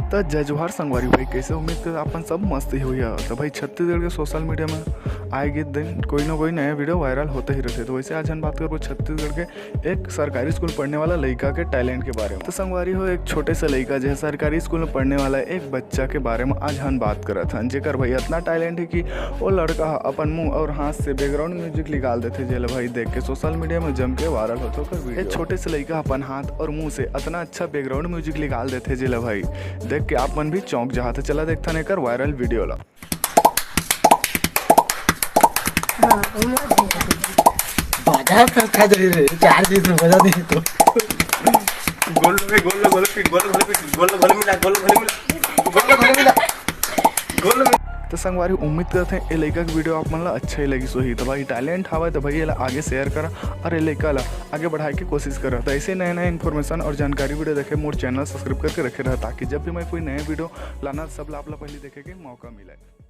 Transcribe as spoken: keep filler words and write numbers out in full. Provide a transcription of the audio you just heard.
त जय जोहार संगवारी भाई, कैसे? उम्मीद कर अपन सब मस्त ही होइहा। त भाई, छत्तीसगढ़ के सोशल मीडिया में आए गए दिन कोई ना कोई नया वीडियो वायरल होते ही रहते। तो वैसे आज हम बात करबो छत्तीसगढ़ के एक सरकारी स्कूल पढ़ने वाला लइका के टैलेंट के बारे में। तो संगवारी हो, एक छोटे से लइका जो है सरकारी स्कूल में पढ़ने वाला एक बच्चा के बारे में आज हम बात करत हन, जेकर भाई इतना टैलेंट है कि वो लड़का ह अपन मुंह और हाथ से बैकग्राउंड म्यूजिक निकाल देथे, जेला भाई देख के सोशल मीडिया में जम के वायरल होथे ओकर वीडियो। ये छोटे से लइका अपन हाथ और मुंह से इतना अच्छा बैकग्राउंड म्यूजिक निकाल देथे, जेला भाई देख के आप मन भी चौंक जाहा। त चला देखथन एकर वायरल वीडियो ला। बाजार से अच्छा दे रे, चार चीज में बजा दी तो। गोल लो, गोल लो, गोल लो, गोल लो, गोल लो, गोल मिला, गोल लो, गोल मिला, गोल लो, गोल मिला, गोल मिला। तो संगवारी, उम्मीद करते हैं ये लइका की वीडियो आप मन ला अच्छा ही लगी सोही। तो भाई, टैलेंट हवा तो भाई, ये ला आगे शेयर करा और ये लइका ला आगे बढ़ाए की कोशिश करा। तो ऐसे नए नए इन्फॉर्मेशन और जानकारी वीडियो देखे मोर चैनल सब्सक्राइब करके रखे रहा, ताकि जब भी मैं कोई नया वीडियो लाना, सब ला आप ला पहले देखे के मौका मिले।